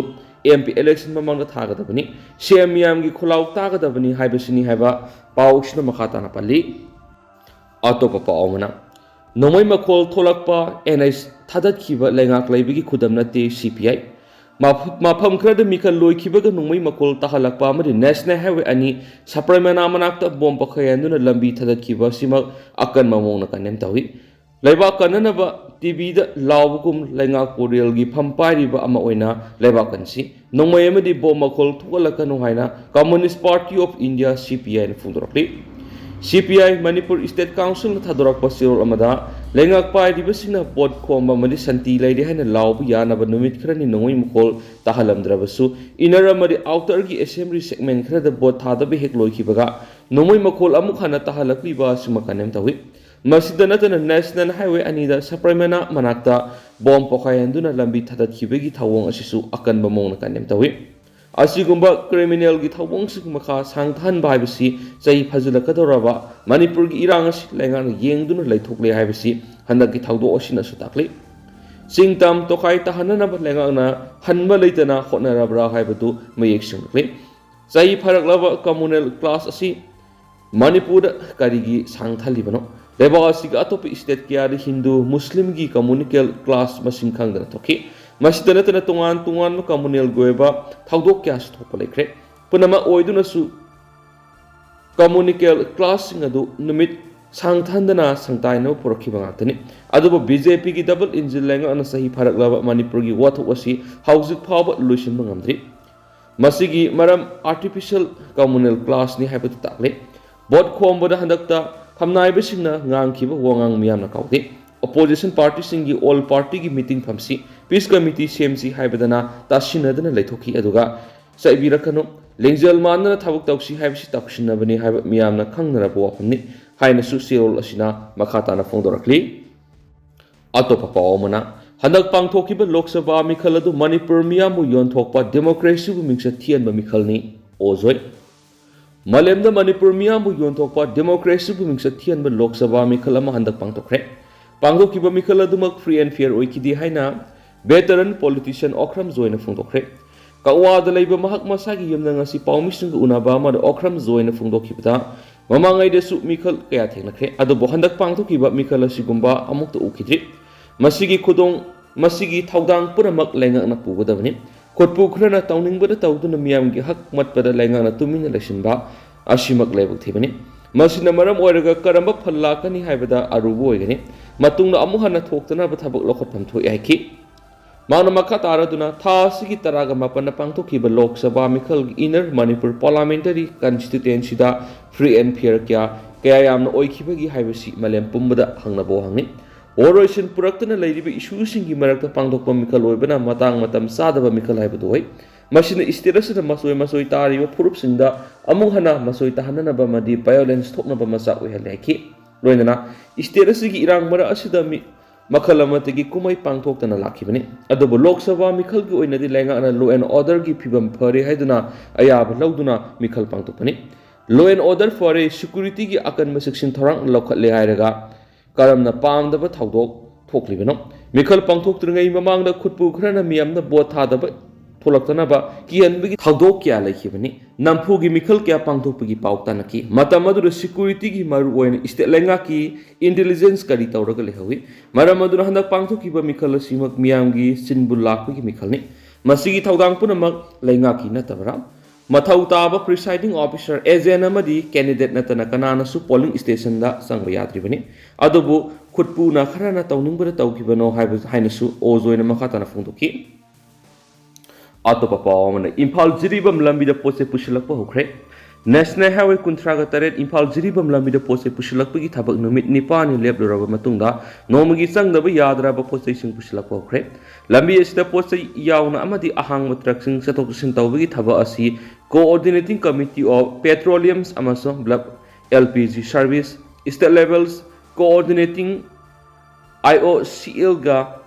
ꯑꯦꯝ ꯄꯤ ꯏꯂꯦꯛꯁꯟ ꯃꯃꯥꯡꯗ ꯊꯥꯒꯗꯕꯅꯤ꯫ ꯁꯤ ꯑꯦꯝ ꯃꯤꯌꯥꯝꯒꯤ ꯈꯨꯂꯥꯎ ꯇꯥꯒꯗꯕꯅꯤ ꯍꯥꯏꯕꯁꯤꯅꯤ ꯍꯥꯏꯕ ꯄꯥꯎꯁꯤꯅ ꯃꯈꯥ ꯇꯥꯅ ꯄꯜꯂꯤ꯫ ꯑꯇꯣꯞꯄ ꯄꯥꯎ ꯑꯃꯅ, ꯅꯣꯡꯃꯩ ꯃꯈꯣꯜ ꯊꯣꯛꯂꯛꯄ ꯑꯦꯟ ꯑꯥꯏ ꯊꯥꯗꯠꯈꯤꯕ ꯂꯩꯉꯥꯛ ꯂꯩꯕꯒꯤ ꯈꯨꯗꯝ ꯅꯠꯇꯦ ꯁꯤ ꯄꯤ ꯑꯥꯏ꯫ ꯃꯐ-, ꯃꯐꯝ ꯈꯔꯗ ꯃꯤꯈꯜ ꯂꯣꯏꯈꯤꯕꯒ ꯅꯣꯡꯃꯩ ꯃꯈꯣꯜ ꯇꯥꯍꯜꯂꯛꯄ ꯑꯃꯗꯤ National Highway ꯑꯅꯤ ꯁꯄ꯭ꯔꯦꯃꯅꯥ ꯃꯅꯥꯛꯇ ꯕꯣꯝ ꯄꯣꯈꯥꯏꯍꯟꯗꯨꯅ ꯂꯝꯕꯤ ꯊꯥꯗꯠꯈꯤꯕ ꯑꯁꯤꯃꯛ ꯑꯀꯟꯕ ꯃꯑꯣꯡꯗ condemn ꯇꯧꯏ꯫ ꯂꯩꯕꯥꯛ ꯀꯟꯅꯅꯕ ꯇꯤꯚꯤꯗ ꯂꯥꯎꯕꯒꯨꯝ ꯂꯩꯉꯥꯛꯄꯨ ꯔꯦꯜꯒꯤ ꯐꯝ ꯄꯥꯏꯔꯤꯕ ꯑꯃ ꯑꯣꯏꯅ ꯂꯩꯕꯥꯛ ꯀꯟꯁꯤ꯫ ꯅꯣꯡꯃꯩ ꯑꯃꯗꯤ ꯕꯣꯝ ꯃꯈꯣꯜ ꯊꯣꯛꯍꯜꯂꯛꯀꯅꯨ ꯍꯥꯏꯅ Communist Party of India, C P I ꯅ ꯐꯣꯡꯗꯣꯔꯛꯂꯤ꯫ C P I Manipur State Council ꯅ ꯊꯥꯗꯣꯔꯛꯄ ꯆꯦꯔꯣꯜ ꯑꯃꯗ ꯂꯩꯉꯥꯛ ꯄꯥꯏꯔꯤꯕꯁꯤꯡꯅ ꯚꯣꯠ ꯈꯣꯝꯕ ꯑꯃꯗꯤ ꯁꯥꯟꯇꯤ ꯂꯩꯔꯦ ꯍꯥꯏꯅ ꯂꯥꯎꯕ ꯌꯥꯅꯕ ꯅꯨꯃꯤꯠ ꯈꯔꯅꯤ ꯅꯣꯡꯃꯩ ꯃꯈꯣꯜ ꯇꯥꯍꯜꯂꯝꯗ꯭ꯔꯕꯁꯨ, inner ꯑꯃꯗꯤ outer ꯒꯤ assembly segment ꯈꯔꯗ ꯚꯣꯠ ꯊꯥꯗꯕ ꯍꯦꯛ ꯂꯣꯏꯈꯤꯕꯒ ꯅꯣꯡꯃꯩ ꯃꯈꯣꯜ ꯑꯃꯨꯛ ꯍꯟꯅ ꯇꯥꯍꯜꯂꯛꯂꯤꯕ ꯑꯁꯤꯃ condemn ꯇꯧꯏ꯫ ꯃꯁꯤꯗ ꯅꯠꯇꯅ National Highway ꯑꯅꯤꯗ ꯁꯄ꯭ꯔꯦꯃꯅꯥ ꯃꯅꯥꯛꯇ ꯕꯣꯝ ꯄꯣꯈꯥꯏꯍꯟꯗꯨꯅ ꯂꯝꯕꯤ ꯊꯥꯗꯠꯈꯤꯕꯒꯤ ꯊꯧꯑꯣꯡ ꯑꯁꯤꯁꯨ ꯑꯀꯟꯕ ꯃꯑꯣꯡꯗ condemn ꯇꯧꯏ꯫ ꯑꯁꯤꯒꯨꯝꯕ criminal ꯒꯤ ꯊꯧꯑꯣꯡꯁꯤꯡ ꯃꯈꯥ ꯁꯥꯡꯊꯍꯟꯕ ꯍꯥꯏꯕꯁꯤ ꯆꯍꯤ ꯐꯥꯖꯤꯜꯂꯛꯀꯗꯧꯔꯕ ꯃꯅꯤꯄꯨꯔꯒꯤ ꯏꯔꯥꯡ ꯑꯁꯤ ꯂꯩꯉꯥꯛꯅ ꯌꯦꯡꯗꯨꯅ ꯂꯩꯊꯣꯛꯂꯦ ꯍꯥꯏꯕꯁꯤ ꯍꯟꯗꯛꯀꯤ ꯊꯧꯗꯣꯛ ꯑꯁꯤꯅꯁꯨ ꯇꯥꯛꯂꯤ꯫ ꯆꯤꯡ ꯇꯝ ꯇꯣꯈꯥꯏ ꯇꯥꯍꯟꯅꯅꯕ ꯂꯩꯉꯥꯛꯅ ꯍꯟꯕ ꯂꯩꯇꯅ ꯍꯣꯠꯅꯔꯕ꯭ꯔꯥ ꯍꯥꯏꯕꯗꯨ ꯃꯌꯦꯛ ꯁꯦꯡꯂꯛꯂꯤ꯫ ꯆꯍꯤ ꯐꯥꯔꯛꯂꯕ communal class ꯑꯁꯤ ꯃꯅꯤꯄꯨꯔꯗ ꯀꯔꯤꯒꯤ ꯁꯥꯡꯊꯍꯜꯂꯤꯕꯅꯣ? ꯂꯩꯕꯥꯛ ꯑꯁꯤꯒꯤ ꯑꯇꯣꯞꯄ state ꯀꯌꯥꯗ ꯍꯤꯟꯗꯨ, ꯃꯨꯁꯂꯤꯝꯒꯤ communal class ꯃꯁꯤꯡ ꯈꯪꯗꯅ ꯊꯣꯛꯈꯤ꯫ ꯃꯁꯤꯗ ꯅꯠꯇꯅ ꯇꯣꯉꯥꯟ ꯇꯣꯉꯥꯟꯕ communal ꯒꯤ ꯑꯣꯏꯕ ꯊꯧꯗꯣꯛ ꯀꯌꯥꯁꯨ ꯊꯣꯛꯄ ꯂꯩꯈ꯭ꯔꯦ꯫ ꯄꯨꯝꯅꯃꯛ ꯑꯣꯏꯗꯨꯅꯁꯨ communal class ꯁꯤꯡ ꯑꯗꯨ ꯅꯨꯃꯤꯠ ꯁꯥꯡꯊꯍꯟꯗꯅ ꯁꯪꯇꯥꯏꯅꯕ ꯄꯨꯔꯛꯈꯤꯕ ꯉꯥꯛꯇꯅꯤ꯫ ꯑꯗꯨꯕꯨ B J P ꯒꯤ double engine ꯂꯩꯉꯥꯛꯅ ꯆꯍꯤ ꯐꯥꯔꯛꯂꯕ ꯃꯅꯤꯄꯨꯔꯒꯤ ꯋꯥꯊꯣꯛ ꯑꯁꯤ ꯍꯧꯖꯤꯛ ꯐꯥꯎꯕ ꯂꯣꯏꯁꯤꯟꯕ ꯉꯝꯗ꯭ꯔꯤ꯫ ꯃꯁꯤꯒꯤ ꯃꯔꯝ artificial communal class ꯅꯤ ꯍꯥꯏꯕꯗꯨ ꯇꯥꯛꯂꯤ꯫ ꯚꯣꯠ ꯈꯣꯝꯕꯗ ꯍꯟꯗꯛꯇ ꯈꯝꯅꯥꯏꯕꯁꯤꯡꯅ ꯉꯥꯡꯈꯤꯕ ꯋꯥꯉꯥꯡ ꯃꯤꯌꯥꯝꯅ ꯀꯥꯎꯗꯦ꯫ Opposition party ꯁꯤꯡꯒꯤ all party ꯒꯤ meeting ꯐꯝꯁꯤ, peace committee ꯁꯦꯝꯁꯤ ꯍꯥꯏꯕꯗꯅ ꯇꯥꯁꯤꯟꯅꯗꯅ ꯂꯩꯊꯣꯛꯈꯤ꯫ ꯑꯗꯨꯒ ꯆꯩꯕꯤꯔꯛꯀꯅꯨ, ꯂꯤꯡꯖꯦꯜ ꯃꯥꯟꯅꯅ ꯊꯕꯛ ꯇꯧꯁꯤ ꯍꯥꯏꯕꯁꯤ ꯇꯧꯁꯤꯟꯅꯕꯅꯤ ꯍꯥꯏꯕ ꯃꯤꯌꯥꯝꯅ ꯈꯪꯅꯔꯕ ꯋꯥꯐꯝꯅꯤ ꯍꯥꯏꯅꯁꯨ ꯆꯦꯔꯣꯜ ꯑꯁꯤꯅ ꯃꯈꯥ ꯇꯥꯅ ꯐꯣꯡꯗꯣꯔꯛꯂꯤ꯫ ꯑꯇꯣꯞꯄ ꯄꯥꯎ ꯑꯃꯅ, ꯍꯟꯗꯛ ꯄꯥꯡꯊꯣꯛꯈꯤꯕ ꯂꯣꯛ ꯁꯚꯥ ꯃꯤꯈꯜ ꯑꯗꯨ ꯃꯅꯤꯄꯨꯔ ꯃꯤꯌꯥꯝꯕꯨ ꯌꯣꯟꯊꯣꯛꯄ, democracy ꯕꯨ ꯃꯤꯡꯆꯠ ꯊꯤꯍꯟꯕ ꯃꯤꯈꯜꯅꯤ, ꯑꯣꯖꯣꯏ꯫ ꯃꯥꯂꯦꯝꯗ ꯃꯅꯤꯄꯨꯔ ꯃꯤꯌꯥꯝꯕꯨ ꯌꯣꯟꯊꯣꯛꯄ, democracy ꯕꯨ ꯃꯤꯡꯆꯠ ꯊꯤꯍꯟꯕ ꯂꯣꯛ ꯁꯚꯥ ꯃꯤꯈꯜ ꯑꯃ ꯍꯟꯗꯛ ꯄꯥꯡꯊꯣꯛꯈ꯭ꯔꯦ꯫ ꯄꯥꯡꯊꯣꯛꯈꯤꯕ ꯃꯤꯈꯜ ꯑꯗꯨꯃꯛ free and fair ꯑꯣꯏꯈꯤꯗꯦ ꯍꯥꯏꯅ veteran politician ꯑꯣꯀ꯭ꯔꯝ ꯖꯣꯏꯅ ꯐꯣꯡꯗꯣꯛꯈ꯭ꯔꯦ꯫ ꯀꯛꯋꯥꯗ ꯂꯩꯕ ꯃꯍꯥꯛ ꯃꯁꯥꯒꯤ ꯌꯨꯝꯗ ꯉꯁꯤ ꯄꯥꯎꯃꯤꯁꯤꯡꯒ ꯎꯅꯕ ꯑꯃꯗ ꯑꯣꯀ꯭ꯔꯝ ꯖꯣꯏꯅ ꯐꯣꯡꯗꯣꯛꯈꯤꯕꯗ, ꯃꯃꯥꯡꯉꯩꯗꯁꯨ ꯃꯤꯈꯜ ꯀꯌꯥ ꯊꯦꯡꯅꯈ꯭ꯔꯦ, ꯑꯗꯨꯕꯨ ꯍꯟꯗꯛ ꯄꯥꯡꯊꯣꯛꯈꯤꯕ ꯃꯤꯈꯜ ꯑꯁꯤꯒꯨꯝꯕ ꯑꯃꯨꯛꯇ ꯎꯈꯤꯗ꯭ꯔꯤ꯫ ꯃꯁꯤꯒꯤ ꯈꯨꯗꯣꯡ, ꯃꯁꯤꯒꯤ ꯊꯧꯗꯥꯡ ꯄꯨꯝꯅꯃꯛ ꯂꯩꯉꯥꯛꯅ ꯄꯨꯒꯗꯕꯅꯤ꯫ ꯈꯨꯠꯄꯨ ꯈꯔꯅ ꯇꯧꯅꯤꯡꯕꯗ ꯇꯧꯗꯨꯅ ꯃꯤꯌꯥꯝꯒꯤ ꯍꯛ ꯃꯠꯄꯗ ꯂꯩꯉꯥꯛꯅ ꯇꯨꯃꯤꯟꯅ ꯂꯩꯁꯤꯟꯕ ꯑꯁꯤꯃꯛ ꯂꯥꯏꯕꯛ ꯊꯤꯕꯅꯤ꯫ ꯃꯁꯤꯅ ꯃꯔꯝ ꯑꯣꯏꯔꯒ ꯀꯔꯝꯕ ꯐꯜ ꯂꯥꯛꯀꯅꯤ ꯍꯥꯏꯕꯗ ꯑꯔꯨꯕ ꯑꯣꯏꯒꯅꯤ꯫ ꯃꯇꯨꯡꯗ ꯑꯃꯨꯛ ꯍꯟꯅ ꯊꯣꯛꯇꯅꯕ ꯊꯕꯛ ꯂꯧꯈꯠꯐꯝ ꯊꯣꯛꯏ ꯍꯥꯏꯈꯤ꯫ ꯃꯍꯥꯛꯅ ꯃꯈꯥ ꯇꯥꯔꯗꯨꯅ ꯊꯥ ꯑꯁꯤꯒꯤ ꯇꯔꯥꯒ ꯃꯥꯄꯟꯗ ꯄꯥꯡꯊꯣꯛꯈꯤꯕ ꯂꯣꯛ ꯁꯚꯥ ꯃꯤꯈꯜꯒꯤ Inner Manipur Parliamentary Constituencyꯗ free and fair ꯀꯌꯥ ꯀꯌꯥ ꯌꯥꯝꯅ ꯑꯣꯏꯈꯤꯕꯒꯤ ꯍꯥꯏꯕꯁꯤ ꯃꯥꯂꯦꯝ ꯄꯨꯝꯕꯗ ꯍꯪꯅꯕ ꯋꯥꯍꯪꯅꯤ꯫ ꯋꯥꯔꯣꯏꯁꯤꯟ ꯄꯨꯔꯛꯇꯨꯅ ꯂꯩꯔꯤꯕ issueꯁꯤꯡꯒꯤ ꯃꯔꯛꯇ ꯄꯥꯡꯊꯣꯛꯄ ꯃꯤꯈꯜ ꯑꯣꯏꯕꯅ ꯃꯇꯥꯡ ꯃꯇꯝ ꯆꯥꯗꯕ ꯃꯤꯈꯜ ꯍꯥꯏꯕꯗꯨ ꯑꯣꯏ꯫ ꯃꯁꯤꯅ state ꯑꯁꯤꯗ ꯃꯆꯣꯏ ꯃꯆꯣꯏ ꯇꯥꯔꯤꯕ ꯐꯨꯔꯨꯞꯁꯤꯡꯗ ꯑꯃꯨꯛ ꯍꯟꯅ ꯃꯆꯣꯏ ꯇꯥꯍꯟꯅꯅꯕ ꯑꯃꯗꯤ violence ꯊꯣꯛꯅꯕ ꯃꯆꯥꯛ ꯑꯣꯏꯍꯜꯂꯦ ꯍꯥꯏꯈꯤ꯫ ꯂꯣꯏꯅꯅ state ꯑꯁꯤꯒꯤ ꯏꯔꯥꯡ ꯃꯔꯛ ꯑꯁꯤꯗ ꯃꯤ ꯃꯈꯜ ꯑꯃꯠꯇꯒꯤ ꯀꯨꯝꯍꯩ ꯄꯥꯡꯊꯣꯛꯇꯅ ꯂꯥꯛꯈꯤꯕꯅꯤ꯫ ꯑꯗꯨꯕꯨ ꯂꯣꯛ ꯁꯚꯥ ꯃꯤꯈꯜꯒꯤ ꯑꯣꯏꯅꯗꯤ ꯂꯩꯉꯥꯛꯅ law and orderꯒꯤ ꯐꯤꯕꯝ ꯐꯔꯦ ꯍꯥꯏꯗꯨꯅ ꯑꯌꯥꯕ ꯂꯧꯗꯨꯅ ꯃꯤꯈꯜ ꯄꯥꯡꯊꯣꯛꯄꯅꯤ꯫ Law and order ꯐꯔꯦ, securityꯒꯤ ꯑꯀꯟꯕ ꯆꯦꯛꯁꯤꯟ ꯊꯧꯔꯥꯡ ꯂꯧꯈꯠꯂꯦ ꯍꯥꯏꯔꯒ ꯀꯔꯝꯅ ꯄꯥꯝꯗꯕ ꯊꯧꯗꯣꯛ ꯊꯣꯛꯂꯤꯕꯅꯣ? ꯃꯤꯈꯜ ꯄꯥꯡꯊꯣꯛꯇ꯭ꯔꯤꯉꯩ ꯃꯃꯥꯡꯗ ꯈꯨꯠꯄꯨ ꯈꯔꯅ ꯃꯤꯌꯥꯝꯅ ꯚꯣꯠ ꯊꯥꯗꯕ ꯊꯣꯛꯂꯛꯇꯅꯕ ꯀꯤꯍꯟꯕꯒꯤ ꯊꯧꯗꯣꯛ ꯀꯌꯥ ꯂꯩꯈꯤꯕꯅꯤ꯫ ꯅꯝꯐꯨꯒꯤ ꯃꯤꯈꯜ ꯀꯌꯥ ꯄꯥꯡꯊꯣꯛꯄꯒꯤ ꯄꯥꯎ ꯇꯥꯅꯈꯤ꯫ ꯃꯇꯝ ꯑꯗꯨꯗ securityꯒꯤ ꯃꯔꯨꯑꯣꯏꯅ state ꯂꯩꯉꯥꯛꯀꯤ intelligence ꯀꯔꯤ ꯇꯧꯔꯒ ꯂꯩꯍꯧꯏ? ꯃꯔꯝ ꯑꯗꯨꯅ ꯍꯟꯗꯛ ꯄꯥꯡꯊꯣꯛꯈꯤꯕ ꯃꯤꯈꯜ ꯑꯁꯤꯃꯛ ꯃꯤꯌꯥꯝꯒꯤ ꯁꯤꯟꯕꯨ ꯂꯥꯛꯄꯒꯤ ꯃꯤꯈꯜꯅꯤ꯫ ꯃꯁꯤꯒꯤ ꯊꯧꯗꯥꯡ ꯄꯨꯝꯅꯃꯛ ꯂꯩꯉꯥꯛꯀꯤ ꯅꯠꯇꯕꯔꯥ? ꯃꯊꯧ ꯇꯥꯕ presiding officer, agent ꯑꯃꯗꯤ candidate ꯅꯠꯇꯅ ꯀꯅꯥꯅꯁꯨ polling stationꯗ ꯆꯪꯕ ꯌꯥꯗ꯭ꯔꯤꯕꯅꯤ꯫ ꯑꯗꯨꯕꯨ ꯈꯨꯠꯄꯨꯅ ꯈꯔꯅ ꯇꯧꯅꯤꯡꯕꯗ ꯇꯧꯈꯤꯕꯅꯣ ꯍꯥꯏꯕ ꯍꯥꯏꯅꯁꯨ ꯑꯣꯖꯣꯏꯅ ꯃꯈꯥ ꯇꯥꯅ ꯐꯣꯡꯗꯣꯛꯈꯤ꯫ ꯑꯇꯣꯞꯄ ꯄꯥꯎ ꯑꯃꯅ, ꯏꯝꯐꯥꯜ ꯖꯤꯔꯤꯕꯥꯝ ꯂꯝꯕꯤꯗ ꯄꯣꯠ ꯆꯩ ꯄꯨꯁꯤꯜꯂꯛꯄ ꯍꯧꯈ꯭ꯔꯦ꯫ National Highway ꯀꯨꯟꯊ꯭ꯔꯥꯒ ꯇꯔꯦꯠ ꯏꯝꯐꯥꯜ ꯖꯤꯔꯤꯕꯥꯝ ꯂꯝꯕꯤꯗ ꯄꯣꯠ ꯆꯩ ꯄꯨꯁꯤꯜꯂꯛꯄꯒꯤ ꯊꯕꯛ ꯅꯨꯃꯤꯠ ꯅꯤꯄꯥꯜꯅꯤ ꯂꯦꯞꯂꯨꯔꯕ ꯃꯇꯨꯡꯗ ꯅꯣꯡꯃꯒꯤ ꯆꯪꯗꯕ ꯌꯥꯗ꯭ꯔꯕ ꯄꯣꯠ ꯆꯩꯁꯤꯡ ꯄꯨꯁꯤꯜꯂꯛꯄ ꯍꯧꯈ꯭ꯔꯦ꯫ ꯂꯝꯕꯤ ꯑꯁꯤꯗ ꯄꯣꯠ ꯆꯩ ꯌꯥꯎꯅ ꯑꯃꯗꯤ ꯑꯍꯥꯡꯕ truckꯁꯤꯡ ꯆꯠꯊꯣꯛ ꯆꯠꯁꯤꯟ ꯇꯧꯕꯒꯤ ꯊꯕꯛ ꯑꯁꯤ Coordinating Committee of Petroleums ꯑꯃꯁꯨꯡ Bulk LPG Service, State Levels Coordinating IOCLꯒ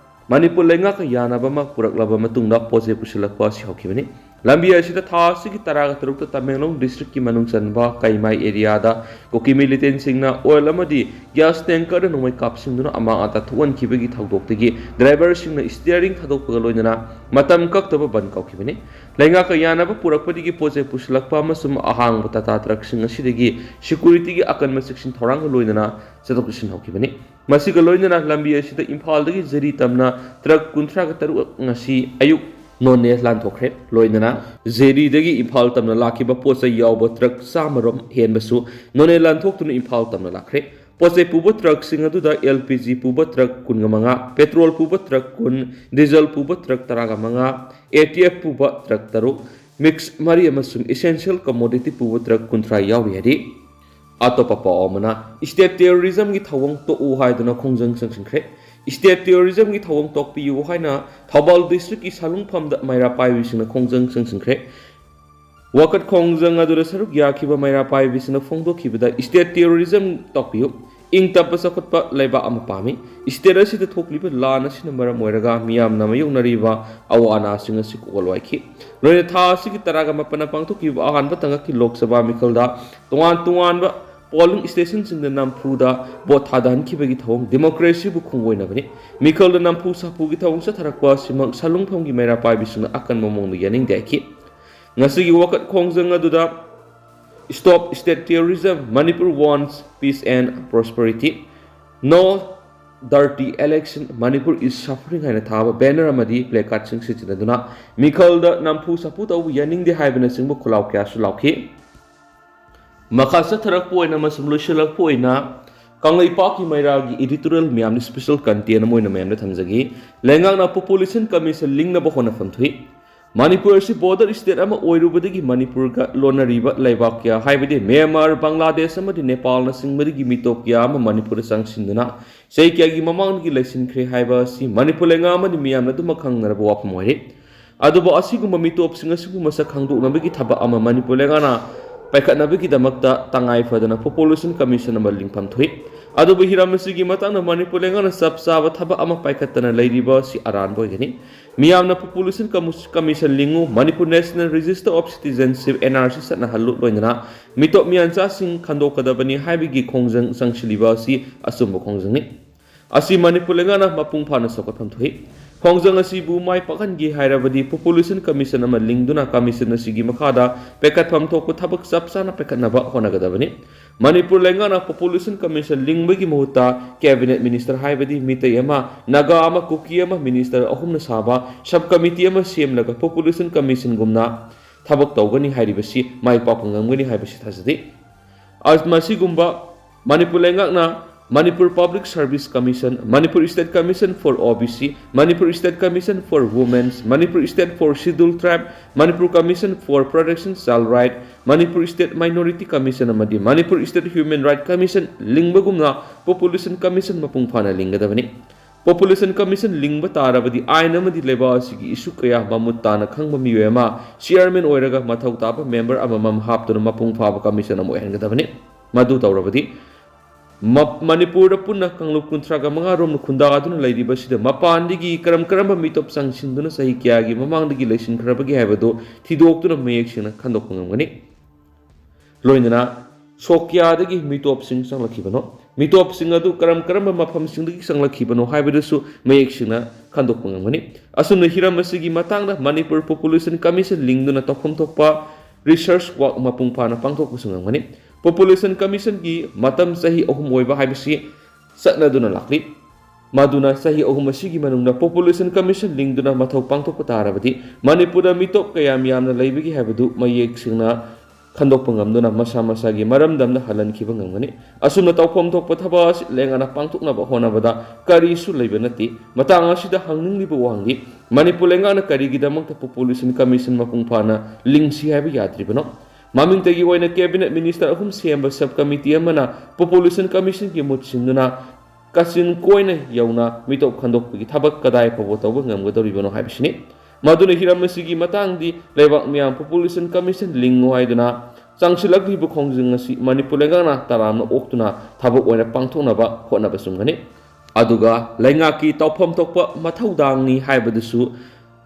Manipur ꯂꯩꯉꯥꯛꯀ ꯌꯥꯅꯕ ꯑꯃ ꯄꯨꯔꯛꯂꯕ ꯃꯇꯨꯡꯗ ꯄꯣꯠ ꯆꯩ ꯄꯨꯁꯤꯜꯂꯛꯄ ꯑꯁꯤ ꯍꯧꯈꯤꯕꯅꯤ꯫ ꯂꯝꯕꯤ ꯑꯁꯤꯗ ꯊꯥ ꯑꯁꯤꯒꯤ ꯇꯔꯥꯒ ꯇꯔꯨꯛꯇ ꯇꯃꯦꯡꯂꯣꯡ districtꯀꯤ ꯃꯅꯨꯡ ꯆꯟꯕ ꯀꯩꯃꯥꯏ areaꯗ ꯀꯨꯀꯤ militantꯁꯤꯡꯅ oil ꯑꯃꯗꯤ gas tankerꯗ ꯅꯣꯡꯃꯩ ꯀꯥꯞꯁꯤꯟꯗꯨꯅ ꯑꯃꯥꯡ ꯑꯇꯥ ꯊꯣꯛꯍꯟꯈꯤꯕꯒꯤ ꯊꯧꯗꯣꯛꯇꯒꯤ driverꯁꯤꯡꯅ steering ꯊꯥꯗꯣꯛꯄꯒ ꯂꯣꯏꯅꯅ ꯃꯇꯝ ꯀꯛꯇꯕ ꯕꯟ ꯀꯧꯈꯤꯕꯅꯤ꯫ ꯂꯩꯉꯥꯛꯀ ꯌꯥꯅꯕ ꯄꯨꯔꯛꯄꯗꯒꯤ ꯄꯣꯠ ꯆꯩ ꯄꯨꯁꯤꯜꯂꯛꯄ ꯑꯃꯁꯨꯡ ꯑꯍꯥꯡꯕ Tata truckꯁꯤꯡ ꯑꯁꯤꯗꯒꯤ securityꯒꯤ ꯑꯀꯟꯕ ꯆꯦꯛꯁꯤꯟ ꯊꯧꯔꯥꯡꯒ ꯂꯣꯏꯅꯅ ꯆꯠꯊꯣꯛ ꯆꯠꯁꯤꯟ ꯍꯧꯈꯤꯕꯅꯤ꯫ ꯃꯁꯤꯒ ꯂꯣꯏꯅꯅ ꯂꯝꯕꯤ ꯑꯁꯤꯗ ꯏꯝꯐꯥꯜꯗꯒꯤ ꯖꯤꯔꯤ ꯇꯝꯅ truck ꯀꯨꯟꯊ꯭ꯔꯥꯒ ꯇꯔꯨꯛ ꯉꯁꯤ ꯑꯌꯨꯛ ꯅꯣꯅꯦ ꯂꯥꯟꯊꯣꯛꯈ꯭ꯔꯦ꯫ ꯂꯣꯏꯅꯅ ꯖꯦꯔꯤꯗꯒꯤ ꯏꯝꯐꯥꯜ ꯇꯝꯅ ꯂꯥꯛꯈꯤꯕ ꯄꯣꯠ ꯆꯩ ꯌꯥꯎꯕ ꯇ꯭ꯔꯛ ꯆꯥꯃꯔꯣꯝ ꯍꯦꯟꯕꯁꯨ ꯅꯣꯅꯦ ꯂꯥꯟꯊꯣꯛꯇꯨꯅ ꯏꯝꯐꯥꯜ ꯇꯝꯅ ꯂꯥꯛꯈ꯭ꯔꯦ꯫ ꯄꯣꯠ ꯆꯩ ꯄꯨꯕ ꯇ꯭ꯔꯛꯁꯤꯡ ꯑꯗꯨꯗ ꯑꯦꯜ ꯄꯤ ꯖꯤ ꯄꯨꯕ ꯇ꯭ꯔꯛ ꯀꯨꯟꯒ ꯃꯉꯥ, ꯄꯦꯇ꯭ꯔꯣꯜ ꯄꯨꯕ ꯇ꯭ꯔꯛ ꯀꯨꯟ, ꯗꯤꯖꯜ ꯄꯨꯕ ꯇ꯭ꯔꯛ ꯇꯔꯥꯒ ꯃꯉꯥ, ꯑꯦ ꯇꯤ ꯑꯦꯐ ꯄꯨꯕ ꯇ꯭ꯔꯛ ꯇꯔꯨꯛ, ꯃꯤꯛꯁ ꯃꯔꯤ ꯑꯃꯁꯨꯡ ꯏꯁꯦꯟꯁꯤꯌꯦꯜ ꯀꯃꯣꯗꯤꯇꯤ ꯄꯨꯕ ꯇ꯭ꯔꯛ ꯀꯨꯟꯊ꯭ꯔꯥ ꯌꯥꯎꯔꯤ ꯍꯥꯏꯔꯤ꯫ ꯑꯇꯣꯞꯄ ꯄꯥꯎ ꯑꯃꯅ, ꯁ꯭ꯇꯦꯠ ꯇꯦꯔꯣꯔꯤꯖꯝꯒꯤ ꯊꯧꯑꯣꯡ ꯇꯣꯛꯎ ꯍꯥꯏꯗꯨꯅ ꯈꯣꯡꯖꯪ ꯆꯪꯁꯤꯟꯈ꯭ꯔꯦ꯫ ꯁ꯭ꯇꯦꯠ ꯇꯦꯔꯣꯔꯤꯖꯝꯒꯤ ꯊꯧꯑꯣꯡ ꯇꯣꯛꯄꯤꯌꯨ ꯍꯥꯏꯅ ꯊꯧꯕꯥꯜ ꯗꯤꯁꯇ꯭ꯔꯤꯛꯀꯤ ꯁꯥꯂꯨꯡꯐꯝꯗ ꯃꯩꯔꯥ ꯄꯥꯏꯕꯤꯁꯤꯡꯅ ꯈꯣꯡꯖꯪ ꯆꯪꯁꯤꯟꯈ꯭ꯔꯦ꯫ ꯋꯥꯀꯠ ꯈꯣꯡꯖꯪ ꯑꯗꯨꯗ ꯁꯔꯨꯛ ꯌꯥꯈꯤꯕ ꯃꯩꯔꯥ ꯄꯥꯏꯕꯤꯁꯤꯡꯅ ꯐꯣꯡꯗꯣꯛꯈꯤꯕꯗ, ꯁ꯭ꯇꯦꯠ ꯇꯦꯔꯣꯔꯤꯖꯝ ꯇꯣꯛꯄꯤꯌꯨ, ꯏꯪ ꯇꯞꯄ ꯆꯥꯎꯈꯠꯄ ꯂꯩꯕꯥꯛ ꯑꯃ ꯄꯥꯝꯃꯤ꯫ ꯁ꯭ꯇꯦꯠ ꯑꯁꯤꯗ ꯊꯣꯛꯂꯤꯕ ꯂꯥꯟ ꯑꯁꯤꯅ ꯃꯔꯝ ꯑꯣꯏꯔꯒ ꯃꯤꯌꯥꯝꯅ ꯃꯥꯌꯣꯛꯅꯔꯤꯕ ꯑꯋꯥ ꯑꯅꯥꯁꯤꯡ ꯑꯁꯤ ꯀꯣꯛꯍꯜꯂꯣ ꯍꯥꯏꯈꯤ꯫ ꯂꯣꯏꯅ ꯊꯥ ꯑꯁꯤꯒꯤ ꯇꯔꯥꯒ ꯃꯥꯄꯟꯗ ꯄꯥꯡꯊꯣꯛꯈꯤꯕ ꯑꯍꯥꯟꯕ ꯇꯥꯡꯀꯛꯀꯤ ꯂꯣꯛ ꯁꯚꯥ ꯃꯤꯈꯜꯗ ꯇꯣꯉꯥꯟ ꯇꯣꯉꯥꯟꯕ ꯄꯣꯂꯤꯡ ꯁ꯭ꯇꯦꯁꯟꯁꯤꯡꯗ ꯅꯝꯐꯨꯗ ꯚꯣꯠ ꯊꯥꯗꯍꯟꯈꯤꯕꯒꯤ ꯊꯧꯑꯣꯡ ꯗꯦꯃꯣꯀ꯭ꯔꯦꯁꯤꯕꯨ ꯈꯣꯡꯑꯣꯏꯅꯕꯅꯤ꯫ ꯃꯤꯈꯜꯗ ꯅꯝꯐꯨ ꯁꯥꯐꯨꯒꯤ ꯊꯧꯑꯣꯡ ꯆꯠꯊꯔꯛꯄ ꯑꯁꯤꯃꯛ ꯁꯥꯂꯨꯡꯐꯝꯒꯤ ꯃꯩꯔꯥ ꯄꯥꯏꯕꯤꯁꯤꯡꯅ ꯑꯀꯟꯕ ꯃꯑꯣꯡꯗ ꯌꯥꯅꯤꯡꯗꯦ ꯍꯥꯏꯈꯤ꯫ ꯉꯁꯤꯒꯤ ꯋꯥꯀꯠ ꯈꯣꯡꯖꯪ ꯑꯗꯨꯗ "Stop State Terrorism, Manipur Wants Peace and Prosperity", "No Dirty Election, Manipur is Suffering" ꯍꯥꯏꯅ ꯊꯥꯕ ꯕꯦꯅꯔ ꯑꯃꯗꯤ ꯄ꯭ꯂꯦ ꯀꯥꯔꯗꯁꯤꯡ ꯁꯤꯖꯤꯟꯅꯗꯨꯅ ꯃꯤꯈꯜꯗ ꯅꯝꯐꯨ ꯁꯥꯐꯨ ꯇꯧꯕ ꯌꯥꯅꯤꯡꯗꯦ ꯍꯥꯏꯕꯅꯆꯤꯡꯕ ꯈꯣꯜꯂꯥꯎ ꯀꯌꯥꯁꯨ ꯂꯥꯎꯈꯤ꯫ ꯃꯈꯥ ꯆꯠꯊꯔꯛꯄ ꯑꯣꯏꯅ ꯑꯃꯁꯨꯡ ꯂꯣꯏꯁꯤꯜꯂꯛꯄ ꯑꯣꯏꯅ ꯀꯪꯂꯩꯄꯥꯛꯀꯤ ꯃꯩꯔꯥꯒꯤ editorial ꯃꯌꯥꯝꯅ special content ꯑꯃ ꯑꯣꯏꯅ ꯃꯌꯥꯝꯗ ꯊꯝꯖꯒꯦ꯫ ꯂꯩꯉꯥꯛꯅ Population Commission ꯂꯤꯡꯅꯕ ꯍꯣꯠꯅꯐꯝ ꯊꯣꯛꯏ꯫ ꯃꯅꯤꯄꯨꯔ ꯑꯁꯤ border state ꯑꯃ ꯑꯣꯏꯔꯨꯕꯗꯒꯤ ꯃꯅꯤꯄꯨꯔꯒ ꯂꯣꯟꯅꯔꯤꯕ ꯂꯩꯕꯥꯛ ꯀꯌꯥ, ꯍꯥꯏꯕꯗꯤ ꯃ꯭ꯌꯥꯟꯃꯥꯔ, ꯕꯪꯒ꯭ꯂꯥꯗꯦꯁ ꯑꯃꯗꯤ ꯅꯦꯄꯥꯜꯅꯆꯤꯡꯕꯗꯒꯤ ꯃꯤꯇꯣꯞ ꯀꯌꯥ ꯑꯃ ꯃꯅꯤꯄꯨꯔꯗ ꯆꯪꯁꯤꯟꯗꯨꯅ ꯆꯍꯤ ꯀꯌꯥꯒꯤ ꯃꯃꯥꯡꯗꯒꯤ ꯂꯩꯁꯤꯟꯈ꯭ꯔꯦ ꯍꯥꯏꯕ ꯑꯁꯤ ꯃꯅꯤꯄꯨꯔ ꯂꯩꯉꯥꯛ ꯑꯃꯗꯤ ꯃꯤꯌꯥꯝꯅ ꯑꯗꯨꯃꯛ ꯈꯪꯅꯔꯕ ꯋꯥꯐꯝ ꯑꯣꯏꯔꯦ꯫ ꯑꯗꯨꯕꯨ ꯑꯁꯤꯒꯨꯝꯕ ꯃꯤꯇꯣꯞꯁꯤꯡ ꯑꯁꯤꯕꯨ ꯃꯁꯛ ꯈꯪꯗꯣꯛꯅꯕꯒꯤ ꯊꯕꯛ ꯑꯃ ꯃꯅꯤꯄꯨꯔ ꯂꯩꯉꯥꯛꯅ ꯄꯥꯏꯈꯠꯅꯕꯒꯤꯗꯃꯛꯇ ꯇꯉꯥꯏ ꯐꯗꯅ Population Commission ꯑꯃ ꯂꯤꯡꯐꯝ ꯊꯣꯛꯏ꯫ ꯑꯗꯨꯕꯨ ꯍꯤꯔꯝ ꯑꯁꯤꯒꯤ ꯃꯇꯥꯡꯗ ꯃꯅꯤꯄꯨꯔ ꯂꯩꯉꯥꯛꯅ ꯆꯞ ꯆꯥꯕ ꯊꯕꯛ ꯑꯃ ꯄꯥꯏꯈꯠꯇꯅ ꯂꯩꯔꯤꯕ ꯑꯁꯤ ꯑꯔꯥꯟꯕ ꯑꯣꯏꯒꯅꯤ꯫ ꯃꯤꯌꯥꯝꯅ Population Commu-, Commission ꯂꯤꯡꯉꯨ, Manipur National Register of Citizenship, N R C, ꯆꯠꯅꯍꯜꯂꯨ, ꯂꯣꯏꯅꯅ ꯃꯤꯇꯣꯞ ꯃꯤꯌꯥꯟꯆꯥꯁꯤꯡ ꯈꯟꯗꯣꯛꯀꯗꯕꯅꯤ ꯍꯥꯏꯕꯒꯤ ꯈꯣꯡꯖꯪ ꯆꯪꯁꯤꯜꯂꯤꯕ ꯑꯁꯤ ꯑꯆꯨꯝꯕ ꯈꯣꯡꯖꯪꯅꯤ꯫ ꯑꯁꯤ ꯃꯅꯤꯄꯨꯔ ꯂꯩꯉꯥꯛꯅ ꯃꯄꯨꯡ ꯐꯥꯅ ꯆꯥꯎꯈꯠꯐꯝ ꯊꯣꯛꯏ꯫ ꯈꯣꯡꯖꯪ ꯑꯁꯤꯕꯨ ꯃꯥꯏ ꯄꯥꯛꯍꯟꯒꯦ ꯍꯥꯏꯔꯕꯗꯤ Population Commission ꯑꯃ ꯂꯤꯡꯗꯨꯅ commission ꯑꯁꯤꯒꯤ ꯃꯈꯥꯗ ꯄꯥꯏꯈꯠꯐꯝ ꯊꯣꯛꯄ ꯊꯕꯛ ꯆꯞ ꯆꯥꯅ ꯄꯥꯏꯈꯠꯅꯕ ꯍꯣꯠꯅꯒꯗꯕꯅꯤ꯫ ꯃꯅꯤꯄꯨꯔ ꯂꯩꯉꯥꯛꯅ Population Commission ꯂꯤꯡꯕꯒꯤ ꯃꯍꯨꯠꯇ Cabinet Minister ꯍꯥꯏꯕꯗꯤ ꯃꯤꯇꯩ ꯑꯃ, ꯅꯥꯒꯥ ꯑꯃ, ꯀꯨꯀꯤ ꯑꯃ Minister ꯑꯍꯨꯝꯅ ꯁꯥꯕ Sub Committee ꯑꯃ ꯁꯦꯝꯂꯒ Population Commissionꯒꯨꯝꯅ ꯊꯕꯛ ꯇꯧꯒꯅꯤ ꯍꯥꯏꯔꯤꯕꯁꯤ ꯃꯥꯏ ꯄꯥꯛꯄ ꯉꯝꯒꯅꯤ ꯍꯥꯏꯕꯁꯤ ꯊꯥꯖꯗꯦ꯫ ꯑꯁ, ꯃꯁꯤꯒꯨꯝꯕ ꯃꯅꯤꯄꯨꯔ ꯂꯩꯉꯥꯛꯅ Manipur Public Service Commission, Manipur State Commission for O B C, Manipur State Commission for Women's, Manipur State for Scheduled Tribe, Manipur Commission for Protection Child Right, Manipur State Minority Commission ꯑꯃꯗꯤ Manipur State Human Right Commission ꯂꯤꯡꯕꯒꯨꯝꯅ Population Commission ꯃꯄꯨꯡ ꯐꯥꯅ ꯂꯤꯡꯒꯗꯕꯅꯤ꯫ Population Commission ꯂꯤꯡꯕ ꯇꯥꯔꯕꯗꯤ ꯑꯥꯏꯟ ꯑꯃꯗꯤ ꯂꯩꯕꯥꯛ ꯑꯁꯤꯒꯤ issue ꯀꯌꯥ ꯃꯃꯨꯠ ꯇꯥꯅ ꯈꯪꯕ ꯃꯤꯑꯣꯏ ꯑꯃ chairman ꯑꯣꯏꯔꯒ ꯃꯊꯧ ꯇꯥꯕ member ꯑꯃꯃꯝ ꯍꯥꯞꯇꯨꯅ ꯃꯄꯨꯡ ꯐꯥꯕ commission ꯑꯃ ꯑꯣꯏꯍꯟꯒꯗꯕꯅꯤ꯫ ꯃꯗꯨ ꯇꯧꯔꯕꯗꯤ ꯃ-, ꯃꯅꯤꯄꯨꯔꯗ ꯄꯨꯟꯅ ꯀꯥꯡꯂꯨꯞ ꯀꯨꯟꯊ꯭ꯔꯥꯒ ꯃꯉꯥ ꯔꯣꯝꯅ ꯈꯨꯟꯗꯥꯗꯨꯅ ꯂꯩꯔꯤꯕꯁꯤꯗ ꯃꯄꯥꯟꯗꯒꯤ ꯀꯔꯝ ꯀꯔꯝꯕ ꯃꯤꯇꯣꯞ ꯆꯪꯁꯤꯟꯗꯨꯅ ꯆꯍꯤ ꯀꯌꯥꯒꯤ ꯃꯃꯥꯡꯗꯒꯤ ꯂꯩꯁꯤꯟꯈ꯭ꯔꯕꯒꯦ ꯍꯥꯏꯕꯗꯨ ꯊꯤꯗꯣꯛꯇꯨꯅ ꯃꯌꯦꯛ ꯁꯦꯡꯅ ꯈꯟꯗꯣꯛꯄ ꯉꯝꯒꯅꯤ꯫ ꯂꯣꯏꯅꯅ ꯁꯣꯛ ꯀꯌꯥꯗꯒꯤ ꯃꯤꯇꯣꯞꯁꯤꯡ ꯆꯪꯂꯛꯈꯤꯕꯅꯣ, ꯃꯤꯇꯣꯞꯁꯤꯡ ꯑꯗꯨ ꯀꯔꯝ ꯀꯔꯝꯕ ꯃꯐꯝꯁꯤꯡꯗꯒꯤ ꯆꯪꯂꯛꯈꯤꯕꯅꯣ ꯍꯥꯏꯕꯗꯨꯁꯨ ꯃꯌꯦꯛ ꯁꯦꯡꯅ ꯈꯟꯗꯣꯛꯄ ꯉꯝꯒꯅꯤ꯫ ꯑꯁꯨꯝꯅ ꯍꯤꯔꯝ ꯑꯁꯤꯒꯤ ꯃꯇꯥꯡꯗ Manipur Population Commission ꯂꯤꯡꯗꯨꯅ ꯇꯧꯐꯝ ꯊꯣꯛꯄ research work ꯃꯄꯨꯡ ꯐꯥꯅ ꯄꯥꯡꯊꯣꯛꯄꯁꯨ ꯉꯝꯒꯅꯤ꯫ Population Commissionꯒꯤ ꯃꯇꯝ ꯆꯍꯤ ꯑꯍꯨꯝ ꯑꯣꯏꯕ ꯍꯥꯏꯕꯁꯤ ꯆꯠꯅꯗꯨꯅ ꯂꯥꯛꯂꯤ꯫ ꯃꯗꯨꯅ ꯆꯍꯤ ꯑꯍꯨꯝ ꯑꯁꯤꯒꯤ ꯃꯅꯨꯡꯗ Population Commission ꯂꯤꯡꯗꯨꯅ ꯃꯊꯧ ꯄꯥꯡꯊꯣꯛꯄ ꯇꯥꯔꯕꯗꯤ ꯃꯅꯤꯄꯨꯔꯗ ꯃꯤꯇꯣꯞ ꯀꯌꯥꯝ ꯌꯥꯝꯅ ꯂꯩꯕꯒꯦ ꯍꯥꯏꯕꯗꯨ ꯃꯌꯦꯛ ꯁꯦꯡꯅ ꯈꯟꯗꯣꯛꯄ ꯉꯝꯗꯨꯅ ꯃꯁꯥ ꯃꯁꯥꯒꯤ ꯃꯔꯝꯗꯝꯗ ꯍꯜꯍꯟꯈꯤꯕ ꯉꯝꯒꯅꯤ꯫ ꯑꯁꯨꯝꯅ ꯇꯧꯐꯝ ꯊꯣꯛꯄ ꯊꯕꯛ ꯑꯁꯤ ꯂꯩꯉꯥꯛꯅ ꯄꯥꯡꯊꯣꯛꯅꯕ ꯍꯣꯠꯅꯕꯗ ꯀꯔꯤꯁꯨ ꯂꯩꯕ ꯅꯠꯇꯦ꯫ ꯃꯇꯥꯡ ꯑꯁꯤꯗ ꯍꯪꯅꯤꯡꯂꯤꯕ ꯋꯥꯍꯪꯗꯤ, ꯃꯅꯤꯄꯨꯔ ꯂꯩꯉꯥꯛꯅ ꯀꯔꯤꯒꯤꯗꯃꯛꯇ Population Commission ꯃꯄꯨꯡ ꯐꯥꯅ ꯂꯤꯡꯁꯤ ꯍꯥꯏꯕ ꯌꯥꯗ꯭ꯔꯤꯕꯅꯣ? ꯃꯃꯤꯡꯇꯒꯤ ꯑꯣꯏꯅ Cabinet Minister ꯑꯍꯨꯝ ꯁꯦꯝꯕ Sub Committee ꯑꯃꯅ Population Commissionꯒꯤ ꯃꯨꯠ ꯁꯤꯟꯗꯨꯅ ꯀꯥꯆꯤꯟ ꯀꯣꯏꯅ ꯌꯧꯅ ꯃꯤꯇꯣꯞ ꯈꯟꯗꯣꯛꯄꯒꯤ ꯊꯕꯛ ꯀꯗꯥꯏ ꯐꯥꯎꯕ ꯇꯧꯕ ꯉꯝꯒꯗꯧꯔꯤꯕꯅꯣ ꯍꯥꯏꯕꯁꯤꯅꯤ꯫ ꯃꯗꯨꯅ ꯍꯤꯔꯝ ꯑꯁꯤꯒꯤ ꯃꯇꯥꯡꯗꯤ ꯂꯩꯕꯥꯛ ꯃꯤꯌꯥꯝ Population Commission ꯂꯤꯡꯉꯨ ꯍꯥꯏꯗꯨꯅ ꯆꯪꯁꯤꯜꯂꯛꯂꯤꯕ ꯈꯣꯡꯖꯪ ꯑꯁꯤ ꯃꯅꯤꯄꯨꯔ ꯂꯩꯉꯥꯛꯅ ꯇꯔꯥꯝꯅ ꯑꯣꯛꯇꯨꯅ ꯊꯕꯛ ꯑꯣꯏꯅ ꯄꯥꯡꯊꯣꯛꯅꯕ ꯍꯣꯠꯅꯕ ꯆꯨꯝꯒꯅꯤ꯫ ꯑꯗꯨꯒ ꯂꯩꯉꯥꯛꯀꯤ ꯇꯧꯐꯝ ꯊꯣꯛꯄ ꯃꯊꯧꯗꯥꯡꯅꯤ ꯍꯥꯏꯕꯗꯨꯁꯨ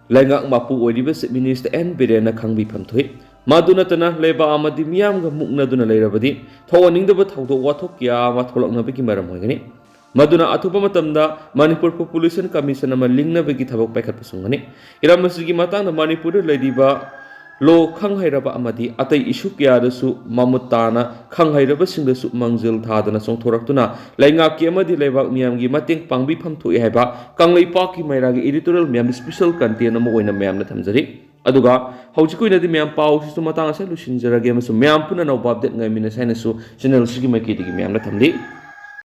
ꯂꯩꯉꯥꯛ ꯃꯄꯨ ꯑꯣꯏꯔꯤꯕ Chief Minister ꯑꯦꯟ ꯕꯤꯔꯦꯟꯅ ꯈꯪꯕꯤꯐꯝ ꯊꯣꯛꯏ꯫ ꯃꯗꯨ ꯅꯠꯇꯅ ꯂꯩꯕꯥꯛ ꯑꯃꯗꯤ ꯃꯤꯌꯥꯝꯒ ꯃꯨꯛꯅꯗꯨꯅ ꯂꯩꯔꯕꯗꯤ ꯊꯣꯛꯍꯟꯅꯤꯡꯗꯕ ꯊꯧꯗꯣꯛ ꯋꯥꯊꯣꯛ ꯀꯌꯥ ꯑꯃ ꯊꯣꯛꯂꯛꯅꯕꯒꯤ ꯃꯔꯝ ꯑꯣꯏꯒꯅꯤ꯫ ꯃꯗꯨꯅ ꯑꯊꯨꯕ ꯃꯇꯝꯗ ꯃꯅꯤꯄꯨꯔ Population Commission ꯑꯃ ꯂꯤꯡꯅꯕꯒꯤ ꯊꯕꯛ ꯄꯥꯏꯈꯠꯄ ꯆꯨꯝꯒꯅꯤ꯫ ꯍꯤꯔꯝ ꯑꯁꯤꯒꯤ ꯃꯇꯥꯡꯗ ꯃꯅꯤꯄꯨꯔꯗ ꯂꯩꯔꯤꯕ ꯂꯣ ꯈꯪ ꯍꯩꯔꯕ ꯑꯃꯗꯤ ꯑꯇꯩ ꯏꯁꯨ ꯀꯌꯥꯗꯁꯨ ꯃꯃꯨꯠ ꯇꯥꯅ ꯈꯪ ꯍꯩꯔꯕꯁꯤꯡꯗꯁꯨ ꯃꯥꯡꯖꯤꯜ ꯊꯥꯗꯅ ꯆꯣꯡꯊꯣꯔꯛꯇꯨꯅ ꯂꯩꯉꯥꯛꯀꯤ ꯑꯃꯗꯤ ꯂꯩꯕꯥꯛ ꯃꯤꯌꯥꯝꯒꯤ ꯃꯇꯦꯡ ꯄꯥꯡꯕꯤꯐꯝ ꯊꯣꯛꯏ ꯍꯥꯏꯕ ꯀꯪꯂꯩꯄꯥꯛꯀꯤ ꯃꯩꯔꯥꯒꯤ editorial ꯃꯌꯥꯝ special content ꯑꯃ ꯑꯣꯏꯅ ꯃꯌꯥꯝꯅ ꯊꯝꯖꯔꯤ꯫ ꯑꯗꯨꯒ ꯍꯧꯖꯤꯛꯀꯤ ꯑꯣꯏꯅꯗꯤ ꯃꯌꯥꯝ ꯄꯥꯎꯁꯤꯁꯨ ꯃꯇꯥꯡ ꯑꯁꯤꯗ ꯂꯣꯏꯁꯤꯟꯖꯔꯒꯦ ꯑꯃꯁꯨꯡ ꯃꯌꯥꯝ ꯄꯨꯟꯅ ꯑꯅꯧꯕ update ꯉꯥꯏꯃꯤꯟꯅꯁꯤ ꯍꯥꯏꯅꯁꯨ channel ꯑꯁꯤꯒꯤ ꯃꯥꯏꯀꯩꯗꯒꯤ ꯃꯌꯥꯝꯅ ꯊꯝꯂꯤ꯫